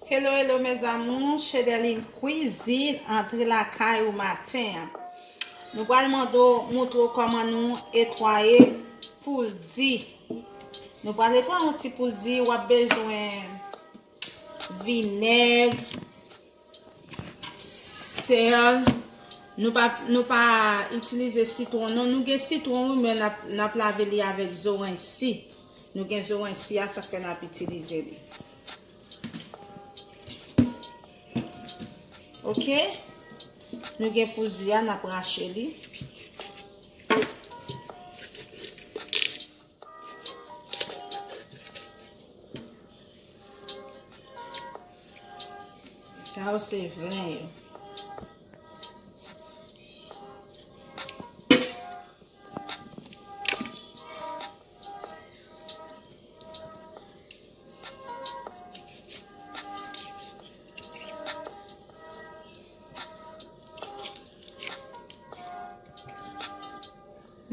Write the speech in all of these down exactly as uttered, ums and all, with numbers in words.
Hello, hello, mes amours, Chedeline Cuisine antre lakay ou maten an. Nou pral mande w, montre w kòman nou netwaye poul di. Nou pral netwaye yon ti poul di, w ap bezwen vinèg, sèl. Nou pa, nou pa itilize sitwon non. Nou gen sitwon wi, men n ap, n ap lave li avèk zoranj si. Nou gen zoranj si a, sa k fè n ap itilize li. Oke. Nou gen poul di a, n ap rache li. Sa yo se vlen yo.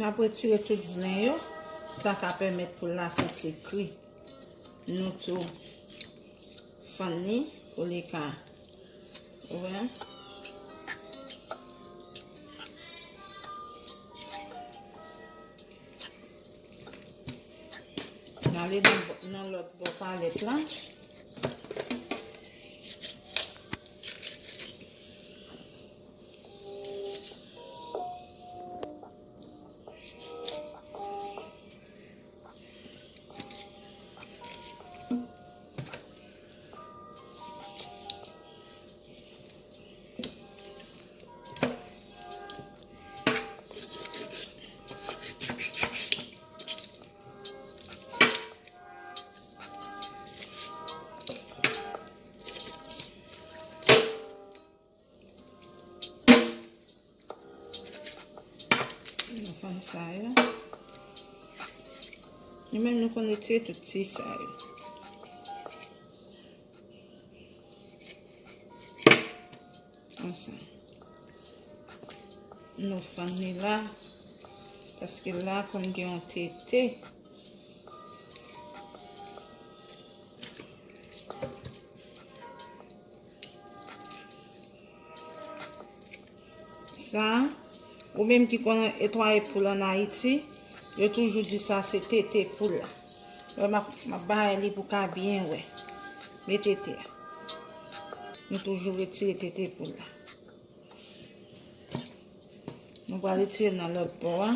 N ap retire tout vlen yo. Sa ka pèmèt poul la santi kri. Nou tou fann li pou li ka ouvè. N ale nan, nan lòt bò palèt la. Nou fann sa yo. Nou menm nou konn retire tout ti sa yo. Konsa. Nou fann li la. Paske la konn gen yon tete. Sa, ou menm ki konn netwaye poul ann Ayiti, yo toujou di sa se tete poul la. Wè, m ap, m ap bay li pou ka byen wè. Men tete a. Nou toujou retire tete poul la. Nou pral retire nan lòt bò a.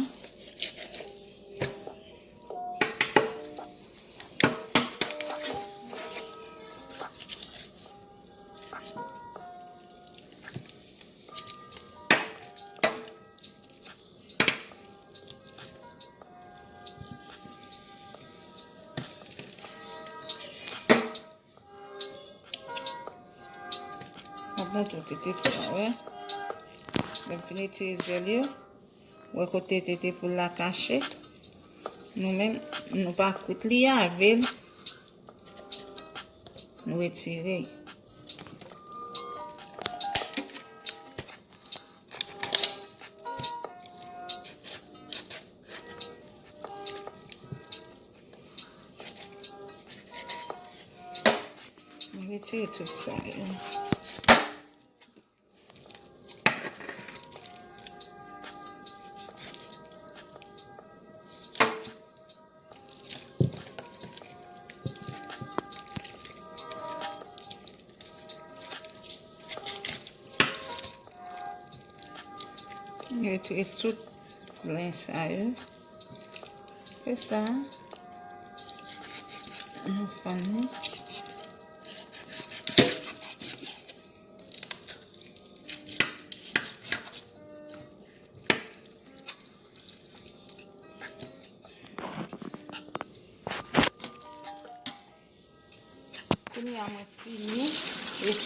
Mwen pran tou tete poul la, wè. Lè m fin retire zèl yo, wè kote tete poul la kache. Nou menm, nou pa kwit li avè l. Nou retire. Mwen retire tout sa yo. Retire tout vlen sa yo. Fè sa. Nou fann li. Kounye a mwen fini e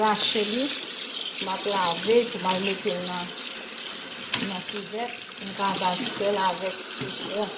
rache li, m ap lave pou m al mete l nan, nan kivèt, m ka bay sèl avèk sikrè.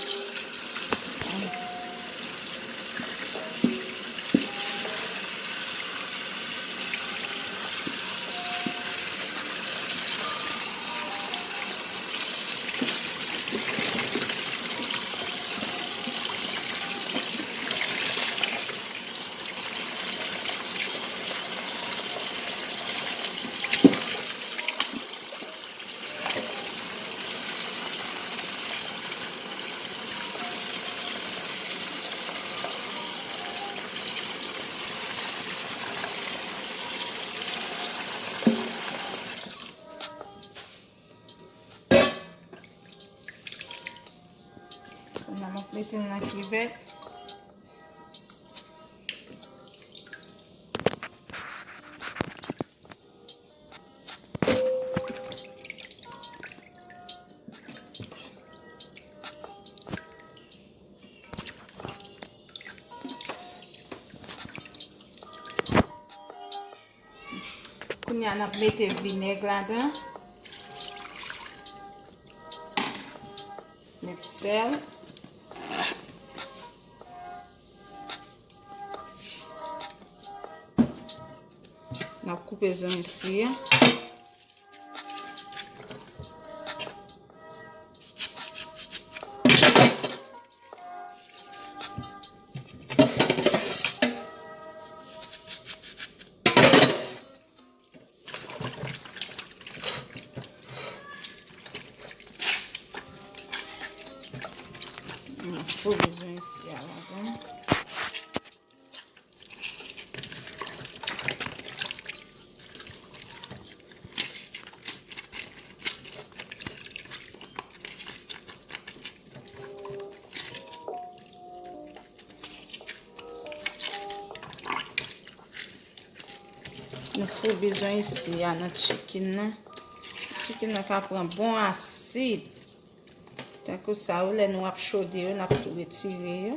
Mete l nan kivèt. Kounye a, n ap mete vinèg ladan. Met sèl. N ap koupe zonyon isi a. Foure zonyon isi a ladan. Nou foure zonyon isi a nan chicken nan. Chicken nan ka pran bon asid. Tankou sa yo, lè nou ap chode yo, n ap tou retire yo.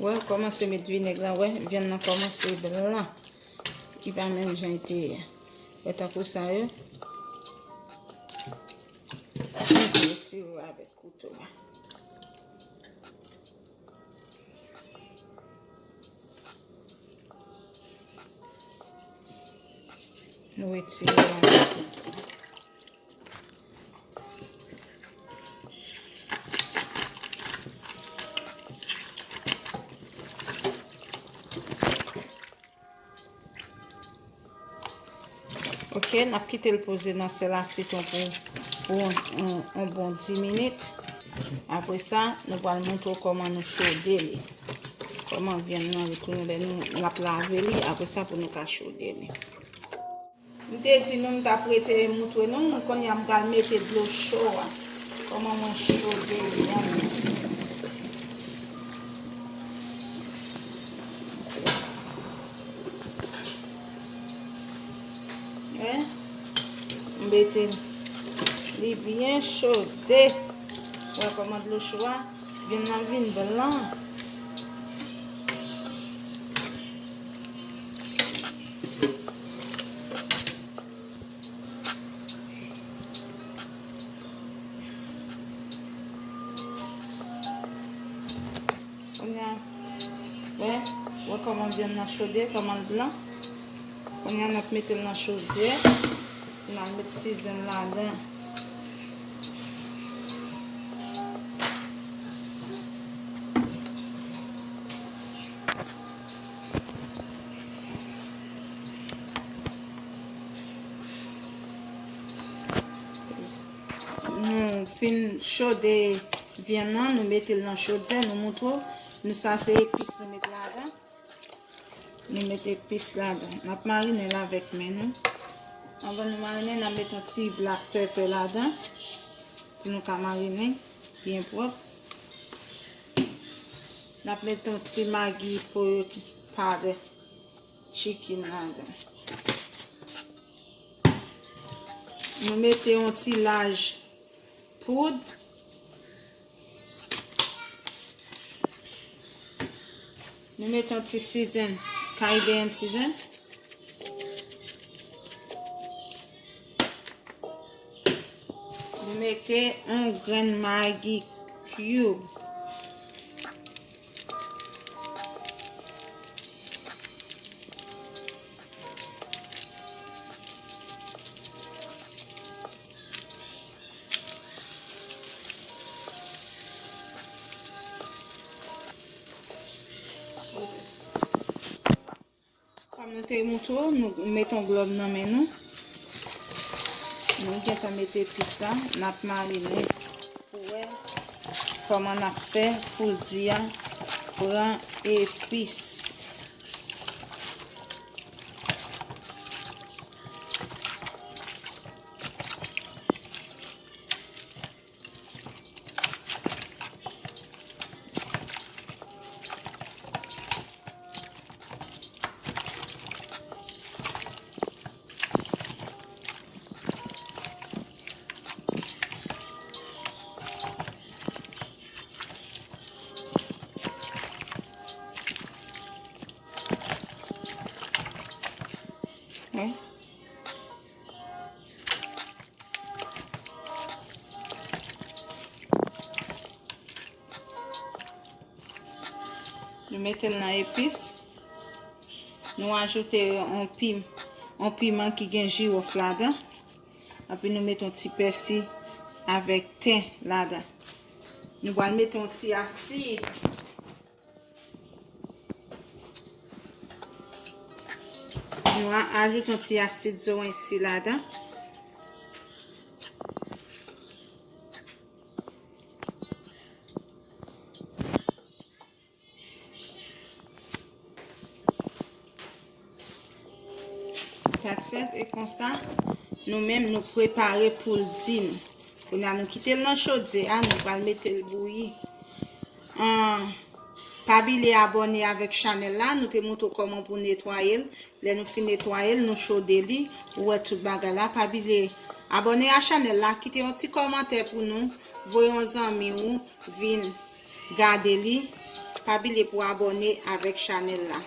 Wè, kòmanse met vinèg la, wè, vyann nan kòmanse blan. Li pa menm jan li te ye. Wè, tankou sa yo. Retire yo avèk kouto a. Nou retire la. Ok, n ap kite l poze nan sèl a sitwon pou, pou yon, yon, yon bon dis minit. Apre sa, nou pral montre w kòman nou chode li. Kòman vyann nan retounen lè nou, n ap lave li, apre sa pou nou ka chode li. M te di nou m t ap retire moutre nou, kounye a m pral mete dlo cho a. Kòman mwen chode li an. Wè, m mete li byen chode. Wè kòman dlo cho a, vyann nan vin blan. Kounye a, wè, wè kòman vyann nan chode, kòman l blan. Kounye a, n ap mete l nan chodyè. N al met season ladan. Nou fin chode vyann nan, nou mete l nan chodyè, nou moutre w. Nou sa se epis nou met ladan. Nou met epis ladan. N ap marinen l avèk men nou. Anvan nou marinen, n ap met yon ti black pepper ladan. Pou nou ka marinen byen pwòp. N ap met yon ti Maggi powder chicken ladan. Nou mete yon ti laj poud. Nou mete yon ti season, Caribbean season. Nou mete yon grenn Maggi cube. Kòm nou te moutre w, nou met yon glòb nan men nou. Nou gentan met epis la, n ap marinen pou wè kòman n ap fè pou l di a Pran epis. Wi. Nou mete l nan epis. Nou ajoute yon pim, yon piman ki gen jiwòf ladan. Epi nou mete yon ti pèsi avèk ten ladan. Nou pral mete yon ti asid. Nou a ajoute yon ti asid zoranj si ladan. That's it. E konsa, nou menm nou prepare pou l di nou. Kounye a nou kite l nan chodyè a, nou pral mete l bouyi. An, pa bliye abòne avèk chanèl la, nou te montre w kòman pou netwaye l. Lè nou fin netwaye l, nou chode li, ou wè tout bagay la. Pa bliye abòne a chanèl la, kite yon ti kòmantè pou nou, voye yon zanmi w vin gade li. Pa bliye pou abòne avèk chanèl la.